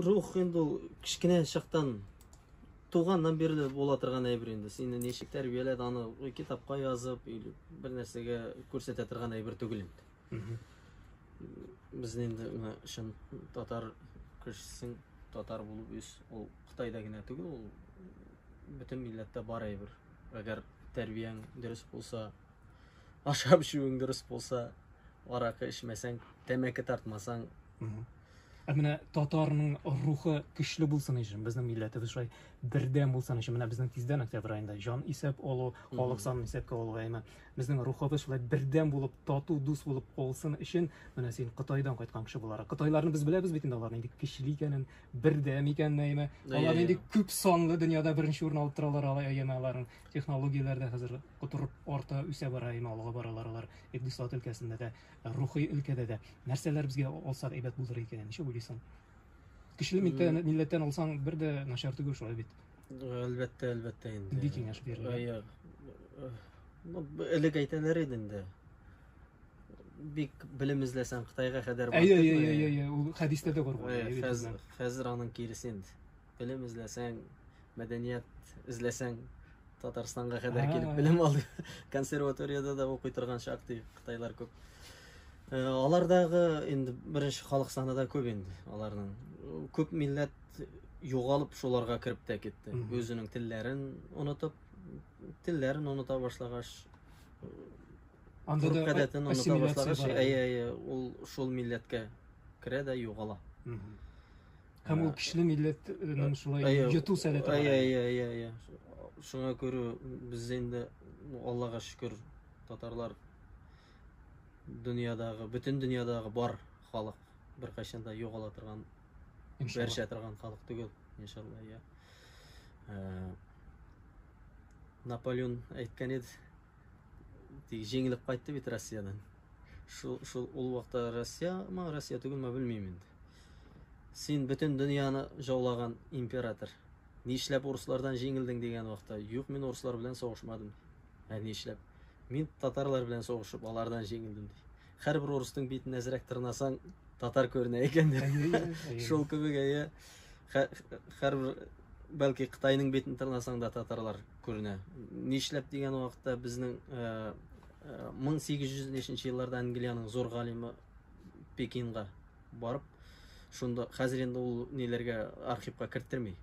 Рух инде ул кечкенә чактан туганнан бирле була торган әйбер инде. Сине ничек тәрбияләде, аны китапка язып или бер нәрсәгә күрсәтә торган әйбер түгел инде. Безне инде менә чын татар кешесен татар булып үс, ул Кытайда генә түгел, ул бөтен милләттә бар әйбер. Әгәр тәрбияң дөрес булса, ашап эчүең дөрес булса, аракы эчмәсәң, тәмәке тартмасаң. Ә менә татарның рухы көчле булсын өчен, безнең милләтебез шулай бердәм булсын өчен, менә безнең тиздән октябрь аенда җан исәп алу, халык санын исәпкә алу, әмма безнең рухыбыз шулай бердәм булып, тату, дус булып калсын өчен, менә син Кытайдан кайткан кеше буларак, кытайларны без беләбез бит инде, алар нинди көчле икәнен, бердәм икәнен, әйме, алар нинди күп санлы дөньяда беренче урын алып торалар, алай, әйме, аларның технологияләре дә хәзер котырып арта, үсә бара, әйме, алга баралар алар икътисад өлкәсендә дә, рухи өлкәдә дә. Нәрсәләр безгә алсак әйбәт булыр икән, ничек уйлыйсың? Көчле милләттән алсаң, бер дә начар түгел шулай бит. Әлбәттә, әлбәттә инде. Нинди киңәш бирергә? Әйе. Ну, элек әйтәләр иде инде. Бик белем эзләсәң, Кытайга кадәр бар. Әйе, әйе, әйе, әйе, ул хәдистә дә бар. Хәзер аның киресе инде. Белем эзләсәң, мәдәният эзләсәң, Татарстанга кадәр килеп белем алды. Консерваториядә дә укый торган шактый кытайлар күп. Э, алардагы инде беренче халык саны да күп инде аларның. Күп милләт югалып шуларга кереп тә китте. Үзенең телләрен онытып, телләрен оныта башлагач, анда да гадәтен оныта башлагач, әйе, әйе, ул шул милләткә керә дә югала. Һәм ул көчле милләтнең шулай йоту сәләте бар. Әйе, әйе, әйе, әйе. Шуңа күрә без инде Аллага шөкер, татарлар дөньядагы, бөтен дөньядагы бар халык беркайчан да югала торган, бәршә торган халык түгел, иншалла, я. Э, Наполеон әйткән иде, тик җиңелеп кайтты бит Россиядән. Шул, шул ул вакытта Россия ма, Россия түгелме, белмим инде. Син бөтен дөньяны жаулаган император. Нишләп урыслардан җиңелдең дигән вакытта, юк, мин урыслар белән сугышмадым. Ә нишләп? Мин татарлар белән сугышып, алардан җиңелдем ди. Һәрбер урысның битен әзрәк тырнасаң, татар күренә икән дип. Шул кебек әйе. Һәрбер бәлки Кытайның битен тырнасаң да татарлар күренә. Нишләп дигән вакытта безнең 1800 ничәнче елларда Англиянең зур галиме Пекинга барып, шунда хәзер инде ул ниләргә архивка керттерми.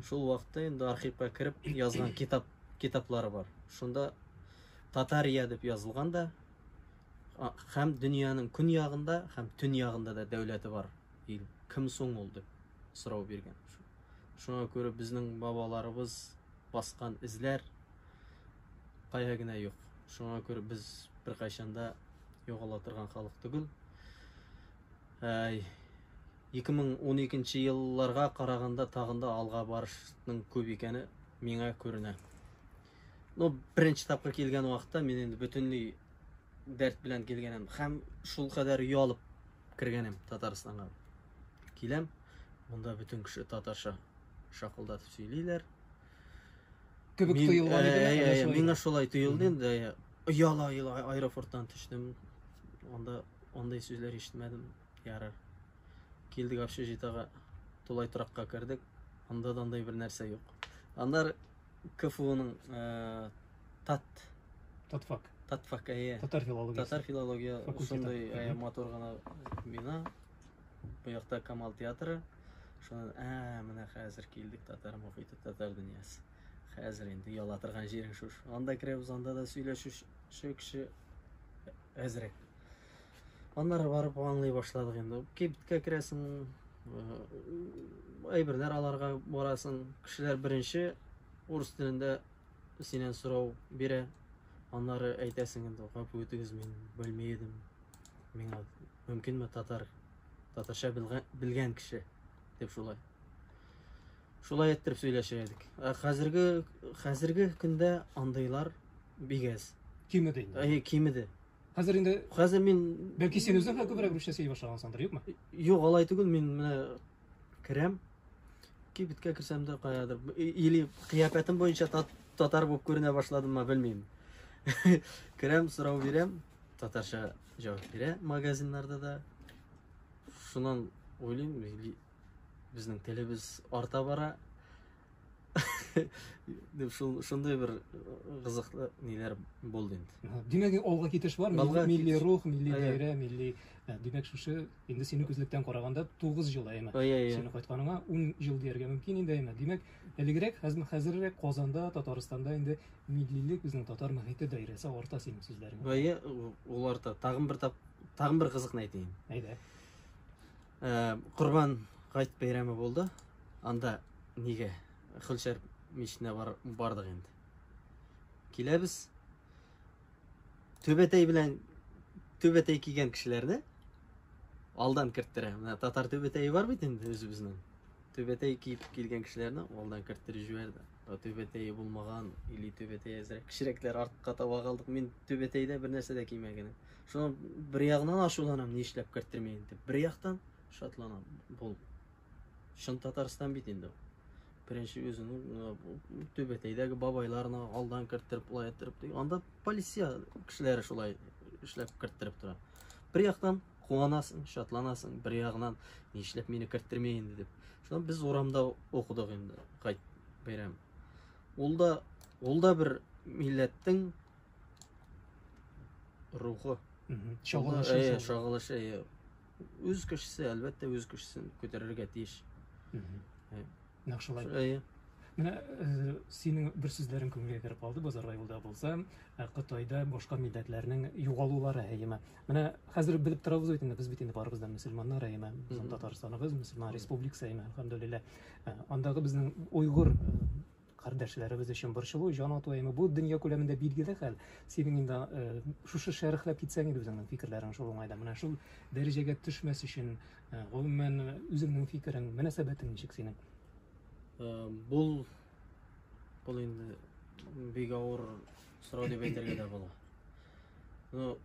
Шул вакытта инде архивка кереп язган китап китаплары бар. Шунда Татария дип язылган да, һәм дөньяның көньягында, һәм төньягында да дәүләте бар ил. Кем соң ул дип сорау биргән. Шуңа күрә безнең бабаларыбыз баскан эзләр кая генә юк. Шуңа күрә без беркайчан да югала торган халык түгел. 2012 елларга караганда тагын да алга барышның күп икәне миңа күренә. Ну, беренче тапкыр килгән вакытта мин инде бөтенләй дәрт белән килгән идем һәм шул кадәр оялып кергән идем Татарстанга. Киләм, монда бөтен кеше татарча шакылдатып сөйлиләр. Кебек тоелган иде. Миңа шулай тоелды инде. Ояла, ояла аэропорттан төштем. Анда андый сүзләр ишетмәдем. Ярар. Килдек общежитиега, тулай торакка кердек. Анда да андый бер нәрсә юк. Аннары КФУның э, ТАТ Татфак. Татфак, әйе. Татар филологиясе. Татар филология шундый э, матур гына бина. Бу якта Камал театры. Шуннан, ә, менә хәзер килдек татар мохите, татар дөньясы. Хәзер инде яла торган җирең шуш. Анда керәбез, анда да сөйләшүче кеше әзрәк. Аннары барып аңлый башладык инде. Кибеткә керәсең, э, әйберләр аларга барасың. Кешеләр беренче урыс телендә синнән сорау бирә. Аннары әйтәсең инде, гафу итегез, мин белми идем. Миңа мөмкинме татар, татарча белгән кеше дип шулай. Шулай иттереп сөйләшә идек. Ә хәзерге хәзерге көндә андыйлар бик әз. Кимеде инде. Әйе, кимеде. Хәзер инде Хәзер мин бәлки син үзең дә күбрәк русча сөйли башлагансыңдыр, юкмы? Юк, алай түгел, мин менә керәм. Кибеткә керсәм дә каядыр или кыяфәтем буенча татар булып күренә башладыммы, белмим. Керәм, сорау бирәм, татарча җавап бирә магазиннарда да. Шуннан уйлыйм, или Безнең телебез арта бара. Дип шул шундый бер кызыклы ниләр булды инде. Димәк, алга китеш бар, милли рух, милли даирә, милли, димәк, шушы инде синең күзлектән караганда 9 ел әйме. Синең кайтканыңа 10 ел дияргә мөмкин инде әйме. Димәк, элегрәк, хәзеррәк Казанда, Татарстанда инде миллилек, безнең татар мохите даирәсе арта синең сүзләрең. Әйе, ул арта. Тагын бер тап, тагын бер кызыкны әйтәйем. Әйдә. Корбан гает бәйрәме булды. Анда нигә Хөлшәр миченә бар, бардык инде. Киләбез. Түбәтәй белән түбәтәй кигән кешеләрне алдан керттерә. Менә татар түбәтәе бар бит инде үзебезнең. Түбәтәй киеп килгән кешеләрне алдан керттереп җибәрде. Түбәтәе булмаган или түбәтәй әзрәк кечерәкләр артка таба калдык. Мин түбәтәйдә бер нәрсә дә кимәгән. Шуны бер ягынан ачуланам, нишләп керттермәен дип. Бер яктан шатланам. Бу чын Татарстан бит инде. Беренче үзенең түбәтәйдәге бабайларны алдан керттереп, болай иттереп. Анда полиция кешеләре шулай эшләп керттереп тора. Бер яктан куанасың, шатланасың, бер ягынан нишләп мине керттермәй инде дип. Шуннан без урамда укыдык инде гает бәйрәм. Ул да ул да бер милләттең рухы. Чагылышы. Чагылышы. Үз кешесе, әлбәттә, үз кешесен күтәрергә тиеш. Нәкъ шулай. Әйе. Менә синең бер сүзләрең күңелгә кереп калды, базарга юлда булса, Кытайда башка милләтләрнең югалулары, әйеме. Менә хәзер белеп торабыз бит инде, без бит инде барыбыз да мөселманнар, әйеме. Безнең Татарстаныбыз мөселман республикасы, әйеме, әлхәмдүлилләһ. Андагы безнең уйгыр кардәшләребез өчен борчылу, җан ату, әйеме, бу дөнья күләмендә билгеле хәл. Синең инде шушы шәрехләп китсәң иде үзеңнең фикерләрең шул уңайда. Менә шул дәрәҗәгә төшмәс өчен, гомумән, үзеңнең фикерең, мөнәсәбәтең ничек синең? Бул бул инде бик авыр сорау дип әйтергә дә була. Ну,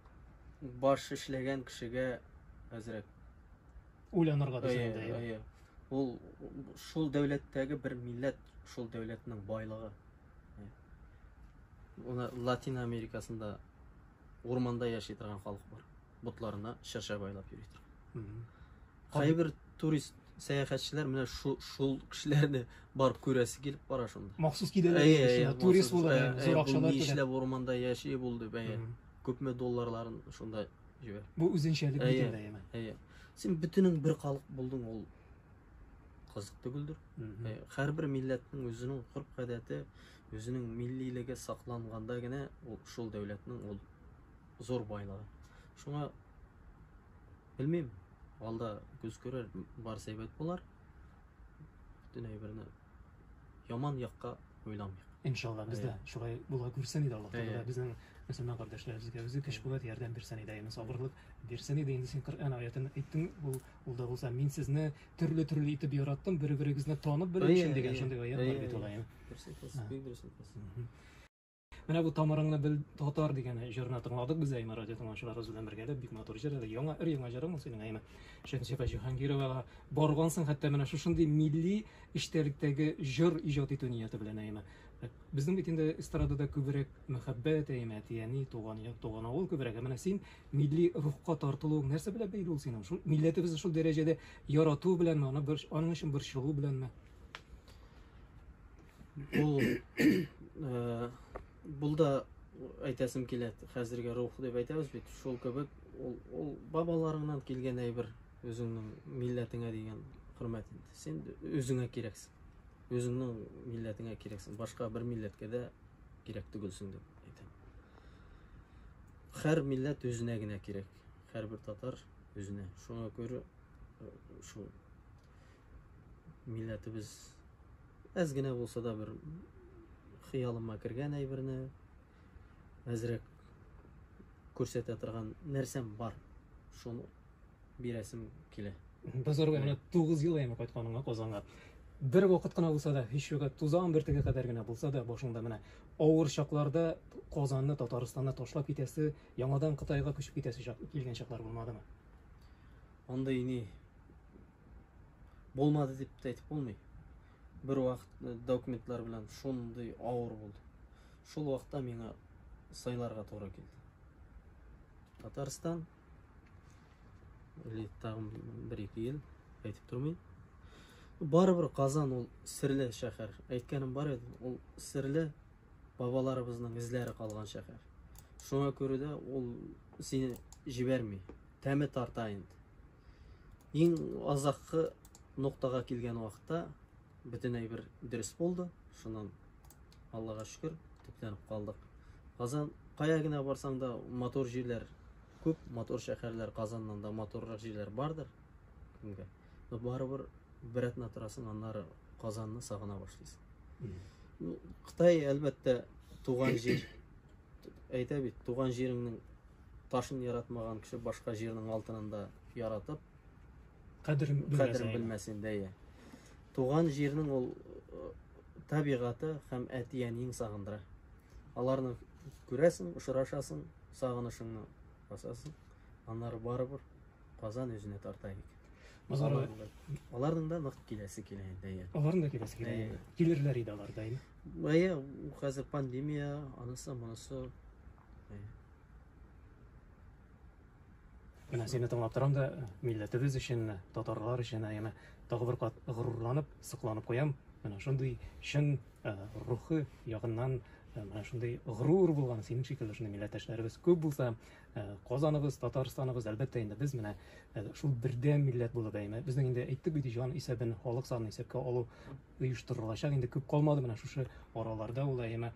баш эшләгән кешегә әзрәк уйланырга дисең инде. Әйе. Ул шул дәүләттәге бер милләт, шул дәүләтнең байлыгы. Уны Латин Америкасында урманда яши торган халык бар. Ботларына чырша байлап йөри торган. Кайбер турист сәяхәтчеләр менә шул шул кешеләрне барып күрәсе килеп бара шунда. Махсус киләләр, турист булып, зур акчалар түләп. Нишләп урманда яши бул дип, әйе. Күпме долларларын шунда җибәр. Бу үзенчәлек бит инде, әйеме? Әйе. Син бөтенең бер халык булдың, ул кызык түгелдер. Һәрбер милләтнең үзенең гореф-гадәте, үзенең миллилеге сакланганда гына ул шул дәүләтнең ул зур байлыгы. Шуңа белмим, алда күз күрер, барысы әйбәт булар. Бөтен әйберне яман якка уйламыйк. Иншалла, бездә шулай була күрсен иде Аллаһ Тәгалә безнең мөселман кардәшләребезгә үзе көч куәт ярдәм бирсен иде, әйме сабырлык бирсен иде. Инде син Коръән аятын әйттең, ул ул да булса мин сезне төрле-төрле итеп яраттым, бер-берегезне танып белү өчен дигән шундый аят бар бит ул, әйме. Дөрес әйтәсез, бик дөрес әйтәсез. Менә бу Тамырыңны бел татар дигән җырны тыңладык без Әймә радио тыңлаучыларыбыз белән бергәләп. Бик матур җыр әле, яңа, өр-яңа җырың ул синең, Әймә. Шәмсия Җиһангировага баргансың хәтта менә шушындый милли эчтәлектәге җыр иҗат итү нияте белән, Әймә. Безнең бит инде эстрадада күбрәк мәхәббәт, Әймә, әти-әни, туган як, туган авыл күбрәк. Ә менә син милли рухка тартылуың нәрсә белән бәйле ул синең? Шул милләтебезне шул дәрәҗәдә ярату беләнме, аны бер, аның өчен борчылу беләнме? Ул бул да әйтәсем килә, хәзерге рух дип әйтәбез бит, шул кебек ул, ул бабаларыңнан килгән әйбер, үзеңнең милләтеңә дигән хөрмәт инде. Син үзеңә кирәксең. Үзеңнең милләтеңә кирәксең. Башка бер милләткә дә кирәк түгелсең дип әйтәм. Һәр милләт үзенә генә кирәк. Һәрбер татар үзенә. Шуңа күрә шул милләтебез әз генә булса да бер хыялыма кергән әйберне әзрәк күрсәтә торган нәрсәм бар. Шуны бирәсем килә. Базарга менә 9 ел әйме кайтканыңа Казанга. Бер вакыт кына булса да, һич югы тузан бөртеге кадәр генә булса да, башыңда менә авыр чакларда Казанны, Татарстанны ташлап китәсе, яңадан Кытайга күчеп китәсе чак, килгән чаклар булмадымы? Андый ни булмады дип тә әйтеп булмый. Бер вакыт документлар белән шундый авыр булды. Шул вакытта миңа сайларга туры килде. Татарстан или тагын бер-ике ел әйтеп тормыйм. Барыбер Казан ул серле шәһәр. Әйткәнем бар иде, ул серле бабаларыбызның эзләре калган шәһәр. Шуңа күрә дә ул сине җибәрми, тәме тарта инде. Иң азаккы ноктага килгән вакытта бөтен әйбер дөрес булды. Шуннан Аллага шөкер, төпләнеп калдык. Казан кая генә барсаң да матур җирләр күп, матур шәһәрләр Казаннан да матуррак җирләр бардыр. Кемгә? Но барыбер бер атна торасың, аннары Казанны сагына башлыйсың. Ну, Кытай, әлбәттә, туган җир. Әйтә бит, туган җиреңнең ташын яратмаган кеше башка җирнең алтынын да яратып, кадерен белмәс. Кадерен белмәс инде, әйе. Туган җирнең ул э, табигате һәм әти-әниең сагындыра. Аларны күрәсең, очрашасың, сагынышыңны басасың. Аннары барыбер Казан үзенә тарта икән. Базар Аларның да нык киләсе килә инде, әйе. Аларның да киләсе килә. Әйе. Килерләр иде алар да инде. Әйе, хәзер пандемия, анысы, монысы. Әйе. Менә сине тыңлап торам да, милләтебез өчен, татарлар өчен, әйеме, тагы бер кат горурланып, сокланып куям. Менә шундый чын э, рухы ягыннан э, менә шундый горур булган синең шикелле шундый милләттәшләребез күп булса, э, Казаныбыз, Татарстаныбыз, әлбәттә инде без менә шул бердәм милләт булып, әйеме, безнең инде әйттек бит, җан исәбен, халык санын исәпкә алу оештырылачак, инде күп калмады менә шушы араларда ул, әйеме.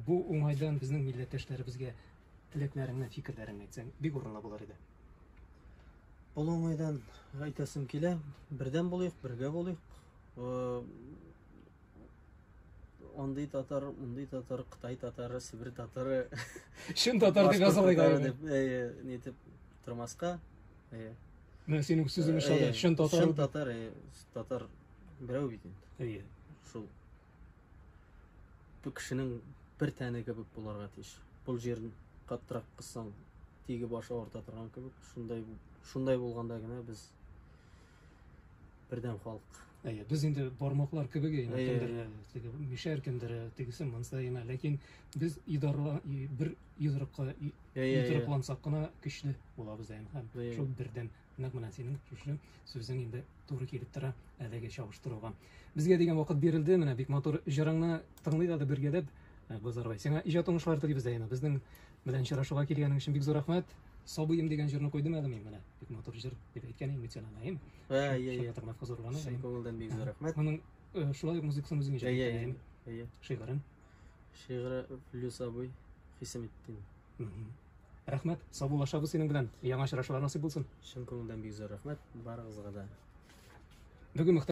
Бу уңайдан безнең милләттәшләребезгә теләкләреңне, фикерләреңне әйтсәң, бик урынлы булыр иде. Бу уңайдан әйтәсем килә, бердәм булыйк, бергә булыйк. Андый татар, мондый татар, Кытай татары, Себер татары. Чын татар дип язылыйк әле. Дип, әйе, нитеп тормаска. Әйе. Менә синең сүзең ошады. Чын татар. Чын татар, әйе, татар берәү бит инде. Әйе. Шул бу кешенең бер тәне кебек булырга тиеш. Бу җирен каттырак кыссаң, тиге башы авырта торган кебек, шундай шундай булганда гына без бердәм халык. Әйе, без инде бармаклар кебек инде, кемдер теге мишәр, кемдер тегесе монысы инде, ләкин без идарла бер йодрыкка йодрыклансак кына көчле булабыз һәм шул бердәм. Нәкъ менә синең шушы сүзең инде туры килеп тора әлеге чагыштыруга. Безгә дигән вакыт бирелде, менә бик матур җырыңны тыңлыйк әле бергәләп. Э, Базарбай, сиңа иҗат уңышлары телибез дә инде. Безнең белән очрашуга килгәнең өчен бик зур рәхмәт. Сабыем дигән җырны куйдым әле мин менә. Бик матур җыр дип әйткән идем бит син аны, әйеме? Ә, иә, иә. Шакатырматка зарлана. Чын күңелдән бик зур рәхмәт. Моның э, шулай ук музыкасын үзең иҗат Әйе, иттең, әйеме? әйе. Шигырен. Шигыре Флюс абый Хисаметдин. Рәхмәт, саубуллашабыз синең белән. Яңа очрашулар насыйп булсын. Чын күңелдән бик зур рәхмәт барыгызга да. Бүген